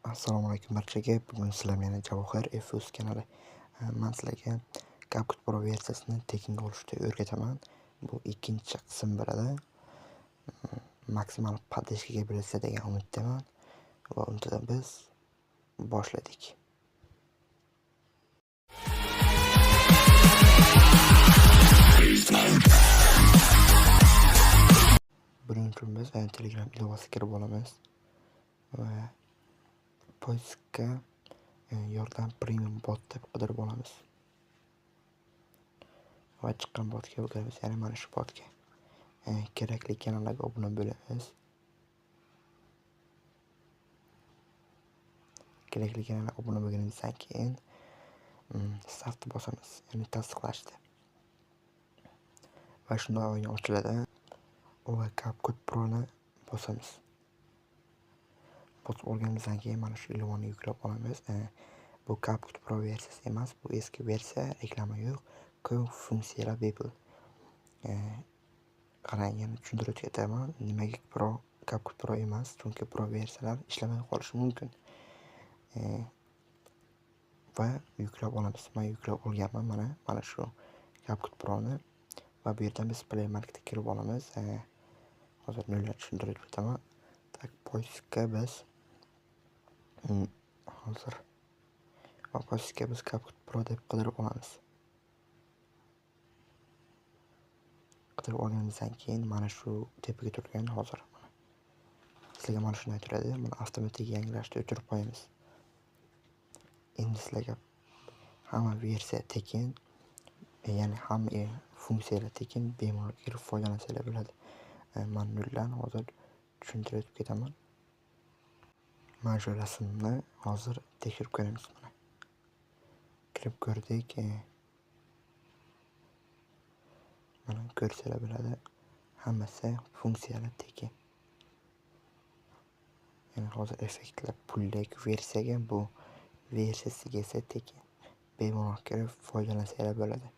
Assalomu alaykum barchaga. Bugun sizlar meni Javohir FUS kanali. Men sizlarga CapCut Pro versiyasini tekinga olishni o'rgataman. Bu ikkinchi qism bo'ladi. Maksimal поддержка ga bo'lsa degan umiddaman. Va unda biz boshladik. Buning uchun biz Telegram ilovasiga kirib olamiz va Poiskga yordam premium bot deb qidirib olamiz. Va chiqqan botga o'tamiz, ya'ni mana shu botga. Kerakli kanallarga obuna bo'lamiz. Kerakli kanalga obuna bo'lganimizdan keyin startni bosamiz, ya'ni tasdiqlashdi. Va shunda oyna ochiladi. Va CapCut Pro'ni bosamiz. Bosib olganimizdan keyin mana shu ilovani yuklab olamiz. Bu CapCut Pro versiyasi emas, bu eski versiya, reklama yo'q, ko'p funksiyalar bepul. Qarang, yana tushuntirib ketaman, nimaga Pro CapCut Pro emas, chunki Pro versiyalar ishlamay qolishi mumkin. Va yuklab olamiz. Men yuklab olganman mana shu CapCut Pro'ni va bu yerdan biz Play Marketga kirib olamiz. Hozir noldan tushuntirib ketaman. Tak, poiskga biz hozir va poiskga biz CapCut Pro deb qidirib olamiz. Qidirib olganimizdan keyin mana shu tepaga turgan hozir mana sizlarga mana shunday turadi. Buni avtomatik yangilashni o'chirib qo'yamiz. Endi sizlarga hamma versiya tekin, ya'ni hamma funksiyalar tekin, bemalol kirib foydalansanglar bo'ladi. Men noldan hozir tushuntirib o'tib ketaman. Mana shu rasmni hozir tekshirib ko'ramiz mana. Kirib ko'rdik. Mana ko'rsanglar bo'ladi. Hammasi funksiyalar tekin. Ya'ni hozir effektlar pullik versiyaga, bu versiyasiga esa tekin. Bemalol kirib foydalansanglar bo'ladi.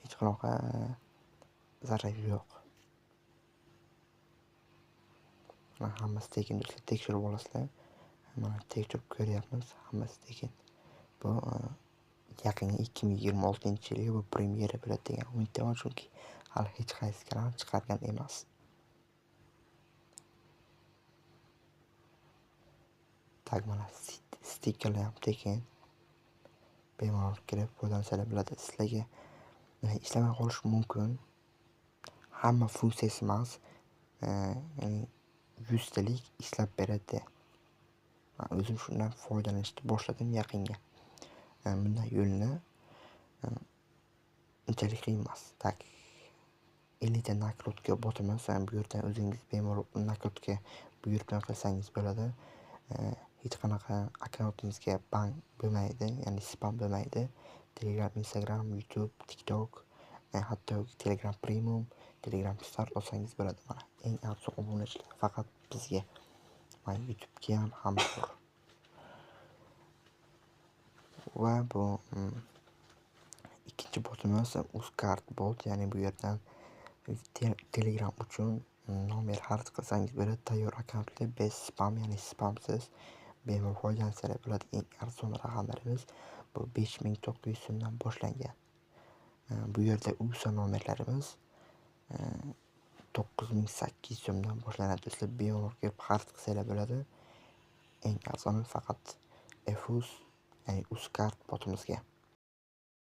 Hech qanaqa zarar yo'q. Mana hammasi tekin do'stlar, tekshirib olasizlar. Mana tekshirib ko'ryapmiz, hammasi tekin. Bu yaqingi 2026-yilga bu premyera bo'ladi degan umiddaman, chunki hali hech qaysi kanal chiqargan emas. Tak, mana stikerlar ham tekin. Bemalol kirib foydalansanglar bo'ladi. Sizlarga ishlamay qolishi mumkin. Hamma funksiyasi emas, ya'ni 100 talik ishlab beradi. Men o'zim shundan foydalanishni boshladim yaqinga. Bundan yo'lni unchalik qiyin emas. Tak, elita nakrutka botimiz. Bu yerdan o'zingiz bemalol nakrutka buyurtma qilsangiz bo'ladi. Hech qanaqa akkauntingizga ban bo'lmaydi, ya'ni spam bo'lmaydi. Telegram, Instagram, YouTube, TikTok, hatto Telegram Premium, Telegram Start olsangiz bo'ladi. Mana eng arzon obunachilar faqat bizga. Mana YouTube'ga ham hamma bor. Va bu ikkinchi botimiz Uzcard bot, ya'ni bu yerdan Telegram uchun nomer xarid qilsangiz bo'ladi. Tayyor akkauntli, bez spam, ya'ni spamsiz bemalol foydalansanglar bo'ladi. Eng arzon raqamlarimiz bu 5900 so'mdan boshlangan. Bu yerda USA nomerlarimiz 9800 so'mdan boshlanadi. Do'stlar, bemalol kelib xarid qilsanglar bo'ladi. Eng arzoni faqat FUS, ya'ni Uzcard botimizga.